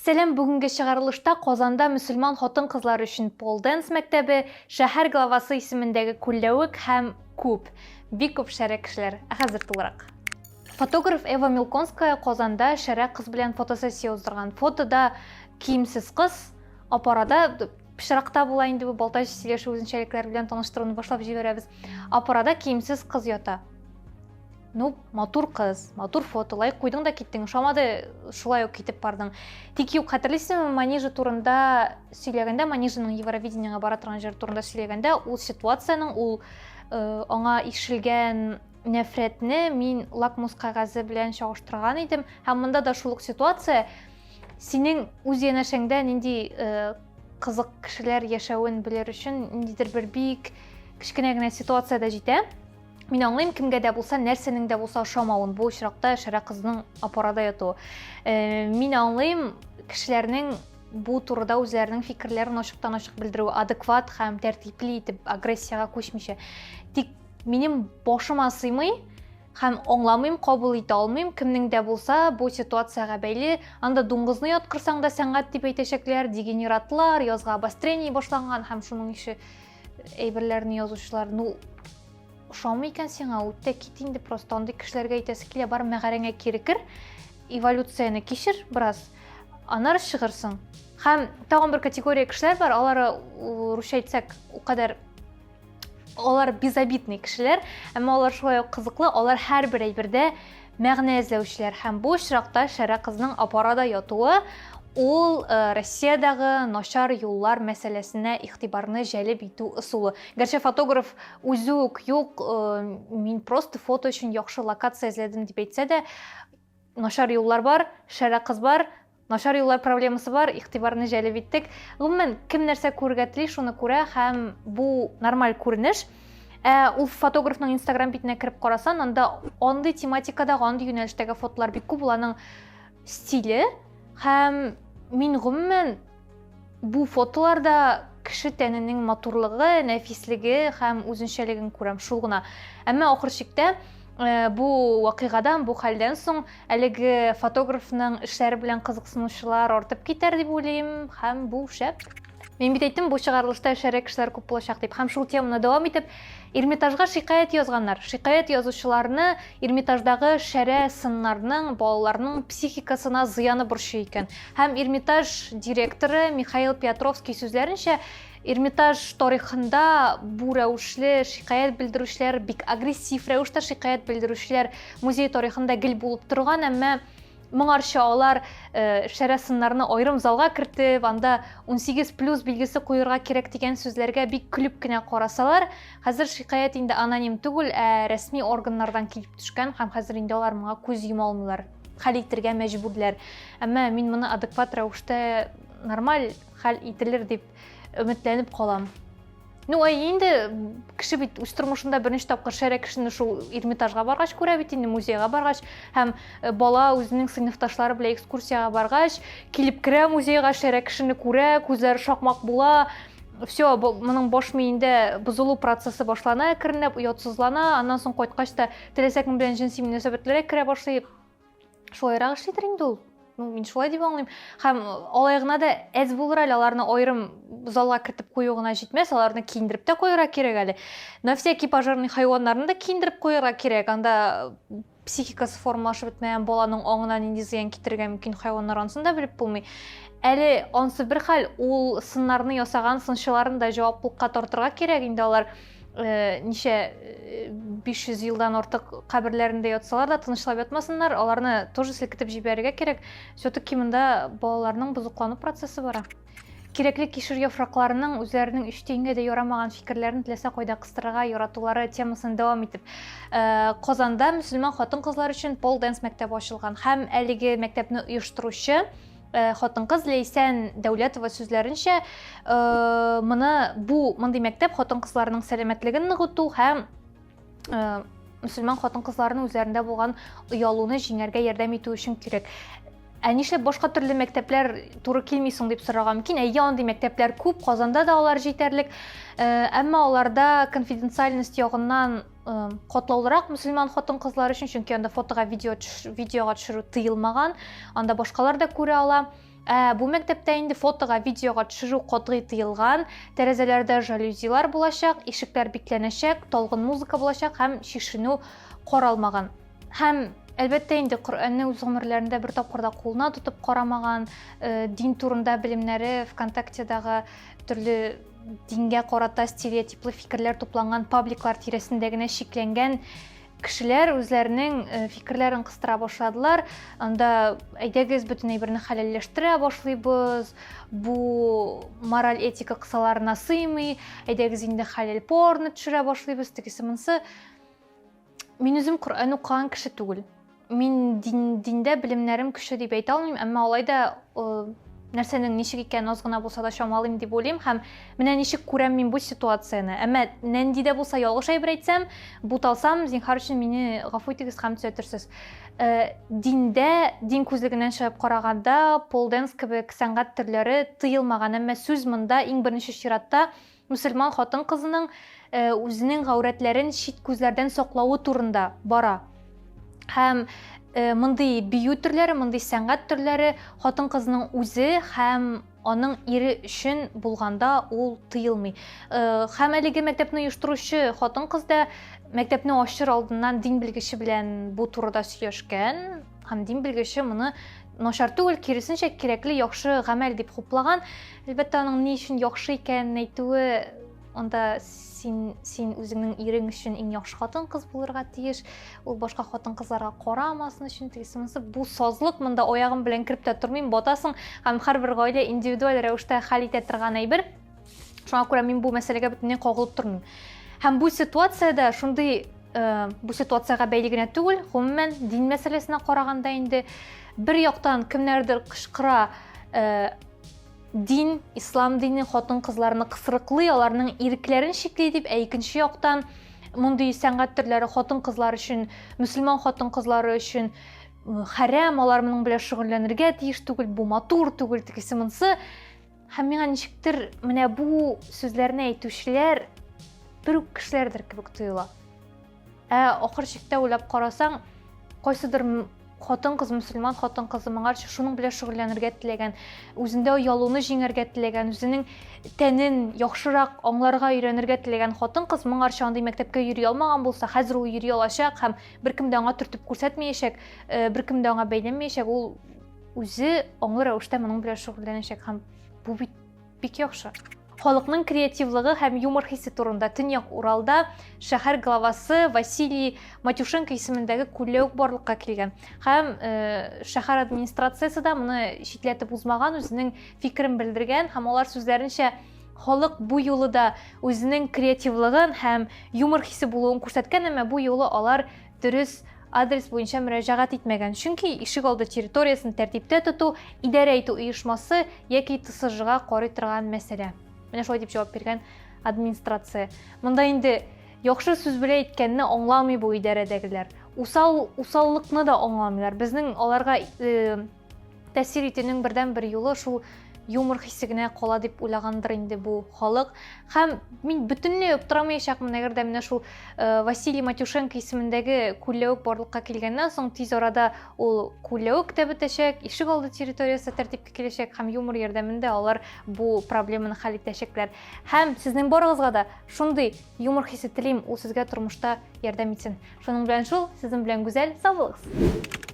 Сәлам, бүгенге чыгарылышта Казанда мөселман хатын-кызлар өчен пол-дэнс мәктәбе, шәһәр главасы исемендәге күлләвек һәм күп, бик күп шәрә кешеләр. Ә хәзер тулырак. Фотограф Эва Милконская Казанда шәрә кыз белән фотосессия уздырган. Фотода киемсез кыз, апарада пычракта була инде бу Балтач сөйләшү үзенчәлекләре белән таныштыруны башлап җибәрәбез. Апарада киемсез кыз ята. Ну, матур кыз, матур фото, лайк куйдың да киттең, ошамады, шулай ук китеп бардың. Тик юк, хәтерлисеңме, Манижа турында сөйләгәндә, Манижаның Евровидениега бара торган җыр турында сөйләгәндә, ул ситуациянең, ул э, аңа ишелгән нәфрәтне мин лакмус кәгазе белән чагыштырган идем. Һәм монда да шул ук ситуация, синең үз янәшәңдә нинди э, кызык кешеләр яшәвен белер өчен ниндидер бер бик кечкенә генә ситуация дә җитә. Мин аңлыйм, кемгә дә булса, нәрсәнең дә булса ошамавын, бу очракта шәрә кызның апарада ятуы. Э, мин аңлыйм, кешеләрнең бу турыда үзләренең фикерләрен ачыктан-ачык белдерүе, адекват һәм тәртипле итеп, агрессиягә күчмичә. Тик минем башыма сыймый һәм аңламыйм, кабул итә алмыйм, кемнең дә булса бу ситуациягә бәйле, анда дуңгызны яткырсаң да сәнгать дип әйтәчәкләр, дегенератлар, язгы обострение башланган һәм шуның ише әйберләрне язучылар. Ну, ошамый икән сиңа, үт тә кит инде просто. Андый кешеләргә әйтәсе килә, бар мәгарәңә кире кер, эволюцияне кичер бераз, аннары чыгырсың. Һәм тагын бер категория кешеләр бар, алары русча әйтсәк, ул кадәр алар безобидный кешеләр, әмма алар шулай ук кызыклы, алар һәрбер әйбердә мәгънә эзләүчеләр. Һәм бу очракта шәрә кызның апарада ятуы ул э, Россиядәге начар юллар мәсьәләсенә игътибарны җәлеп итү ысулы. Гәрчә фотограф үзе үк юк, э, мин просто фото өчен яхшы локация эзләдем дип әйтсә дә, начар юллар бар, шәрә кыз бар, начар юллар проблемасы бар, игътибарны җәлеп иттек. Гомумән, кем нәрсә күрергә тели, шуны күрә һәм бу нормаль күренеш. Ә ул фотографның Инстаграм битенә кереп карасан, анда андый тематикадагы, андый юнәлештәге фотолар бик күп, ул аның стиле. Һәм мин гомумән бу фотоларда кеше тәненең матурлыгы, нәфислеге һәм үзенчәлеген күрәм, шул гына. Әмма ахыр чиктә э, бу вакыйгадан, бу хәлдән соң әлеге фотографның эшләре белән кызыксынучылар артып китәр дип уйлыйм, һәм бу шәп. Мин бит әйттем, бу чыгарылышта шәрә кешеләр күп булачак дип. Һәм шул теманы дәвам итеп, Эрмитажга шикаять язганнар. Шикаять язучыларны Эрмитаждагы шәрә сыннарның балаларның психикасына зыяны борчый икән. Һәм Эрмитаж директоры Михаил Петровский сүзләренчә, Эрмитаж тарихында бу рәвешле шикаять белдерүчеләр, бик агрессив рәвештә шикаять белдерүчеләр музей тарихында гел булып торган, әмма Моңарчы алар э, шәрә сыннарны аерым залга кертеп, анда 18 плюс билгесе куерга кирәк дигән сүзләргә бик көлеп кенә карасалар, хәзер шикаять инде аноним түгел, ә рәсми органнардан килеп төшкән һәм хәзер инде алар моңа күз йома алмыйлар. Хәл итергә мәҗбүрләр. Әмма мин моны адекват рәвештә нормаль хәл ителер дип өметләнеп калам. Ну, ә инде кеше бит үз тормышында беренче тапкыр шәрә кешене шул Эрмитажга баргач күрә бит инде, музейга баргач, һәм э, бала үзенең сыйныфташлары белән экскурсиягә баргач, килеп керә музейга, шәрә кешене күрә, күзләре шакмак була. Все, моның баш миендә бозылу процессы башлана әкренләп, оятсызлана, аннан соң кайткач та теләсә кем белән җенси мөнәсәбәтләргә керә башлый. Шулайрак эшлидер инде ул. Ну, мин шулай дип аңлыйм. Һәм алай гына да әз булыр әле, аларны аерым залга кертеп кую гына җитмәс, аларны киендереп тә куярга кирәк әле. На всякий пожарный хайваннарны да киендереп куярга кирәк. Анда психикасы формалашып бетмәгән баланың аңына нинди зыян китерергә мөмкин хайваннар, ансын да белеп булмый. Әле ансы бер хәл, ул сыннарны ясаган сынчыларын да җаваплылыкка тартырга кирәк инде алар Э, ничә 500 э, елдан артык каберләрендә ятсалар да тынычлап ятмасыннар, аларны тоже селкетеп җибәрергә кирәк. Все-таки монда балаларның бозыклану процессы бара. Кирәкле кишер яфракларының үзләренең өч тиенгә дә ярамаган фикерләрен теләсә кайда кыстырырга яратулары темасын дәвам итеп, э, Казанда мөселман хатын-кызлар өчен пол дэнс мәктәбе ачылган һәм әлеге мәктәпне оештыручы Э, хатын-кыз Ләйсән Дәүләтова сүзләренчә, э, моны бу мондый мәктәп хатын-кызларның сәламәтлеген ныгыту һәм э, мөселман хатын-кызларының үзләрендә булган оялуны җиңәргә ярдәм итү өчен кирәк. Ә нишләп башка төрле мәктәпләр туры килми соң дип сорарга мөмкин. Әйе, андый мәктәпләр күп, Казанда да алар җитәрлек. Э, әмма аларда конфиденциальность ягыннан э, катлаулырак мөселман хатын-кызлар өчен, чөнки анда фотога видео видеога төшерү тыелмаган, анда башкалар да күрә ала. Ә бу мәктәптә инде фотога, видеога төшерү катгый тыелган, тәрәзәләрдә жалюзилар булачак, ишекләр бикләнәчәк, талгын музыка булачак һәм чишенү каралмаган. Һәм, әлбәттә инде, Коръәнне үз гомерләрендә бер тапкыр да кулына тотып карамаган, э, дин турында белемнәре ВКонтактедагы төрле дингә карата стереотиплы фикерләр тупланган пабликлар тирәсендә генә чикләнгән кешеләр үзләренең э, фикерләрен кыстыра башладылар. Анда әйдәгез бөтен әйберне хәләлләштерә башлыйбыз, бу мораль этика кысаларына сыймый, әйдәгез инде хәләл порно төшерә башлыйбыз, тегесе монысы. Мин үзем Коръән укыган кеше түгел. Мин дин, диндә белемнәрем көчле дип әйтә алмыйм, әмма алай да э, нәрсәнең ничек икәнен аз гына булса да чамалыйм дип уйлыйм һәм менә ничек күрәм мин бу ситуацияне. Әмма нинди дә булса ялгыш әйбер әйтсәм, буталсам, зинһар өчен мине гафу итегез һәм төзәтерсез. Э, диндә, дин күзлегеннән чыгып караганда, пол дэнс кебек сәнгать төрләре тыелмаган, әмма сүз монда иң беренче чиратта Мөселман хатын-кызының э, үзенең гаурәтләрен чит күзләрдән саклавы турында бара. Һәм э, мондый бию төрләре, мондый сәнгать төрләре хатын-кызның үзе һәм аның ире өчен булганда ул тыелмый. Э, һәм әлеге мәктәпне оештыручы хатын-кыз да мәктәпне ачыр алдыннан дин белгече белән бу турыда сөйләшкән һәм дин белгече моны начар түгел, киресенчә, кирәкле, яхшы гамәл дип хуплаган. Әлбәттә, аның ни өчен яхшы икәнен әйтүе анда син син үзеңнең ирең өчен иң яхшы хатын-кыз булырга тиеш, ул башка хатын-кызларга карамасын өчен, тегесе монысы. Бу сазлык, монда аягым белән кереп тә тормыйм, батасың һәм һәрбер гаилә индивидуаль рәвештә хәл итә торган әйбер. Шуңа күрә мин бу мәсьәләгә бөтенләй кагылып тормыйм. Һәм бу ситуациядә шундый э, бу ситуациягә бәйле генә түгел, гомумән дин мәсьәләсенә караганда инде бер яктан кемнәрдер кычкыра, э, дин, ислам дине хатын-кызларны кысрыклый, аларның ирекләрен чикли дип, ә икенче яктан мондый сәнгать төрләре хатын-кызлар өчен, мөселман хатын-кызлары өчен э, хәрәм, алар моның белән шөгыльләнергә тиеш түгел, бу матур түгел, тегесе монысы. Һәм миңа ничектер менә бу сүзләрне әйтүчеләр бер үк кешеләрдер кебек тоела. Ә ахыр чиктә уйлап карасаң, кайсыдыр хатын-кыз, мөселман хатын-кызы моңарчы шуның белән шөгыльләнергә теләгән, үзендә оялуны җиңәргә теләгән, үзенең тәнен яхшырак аңларга өйрәнергә теләгән хатын-кыз моңарчы андый мәктәпкә йөри алмаган булса, хәзер ул йөри алачак һәм беркем дә аңа төртеп күрсәтмәячәк, э, беркем дә аңа бәйләнмәячәк, ул үзе аңлы рәвештә моның белән шөгыльләнәчәк һәм бу бит бик яхшы. Халыкның креативлыгы һәм юмор хисе турында Төньяк Уралда шәһәр главасы Василий Матюшенко исемендәге күлләвек барлыкка килгән. Һәм э, шәһәр администрациясе дә моны читләтеп узмаган, үзенең фикерен белдергән һәм алар сүзләренчә халык бу юлы да үзенең креативлыгын һәм юмор хисе булуын күрсәткән, әмма бу юлы алар дөрес адрес буенча мөрәҗәгать итмәгән, чөнки ишегалды территориясен тәртиптә тоту идарә итү оешмасы яки ТСЖга карый торган мәсьәлә. Менә шулай дип җавап биргән администрация. Монда инде яхшы сүз белән әйткәнне аңламый бу идарәдәгеләр. Усал, усаллыкны да аңламыйлар. Безнең аларга э, тәэсир итүнең бердәнбер юлы шул юмор хисе генә кала дип уйлагандыр инде бу халык. Һәм мин бөтенләй аптырамаячакмын, әгәр дә менә шул э, Василий Матюшенко исемендәге күлләвек барлыкка килгәннән соң тиз арада ул күлләвек тә бетәчәк, ишек алды территориясе тәртипкә киләчәк һәм юмор ярдәмендә алар бу проблеманы хәл итәчәкләр. Һәм сезнең барыгызга да шундый юмор хисе телим, ул сезгә тормышта ярдәм итсен. Шуның белән шул, сезнең белән Гүзәл, сау булыгыз!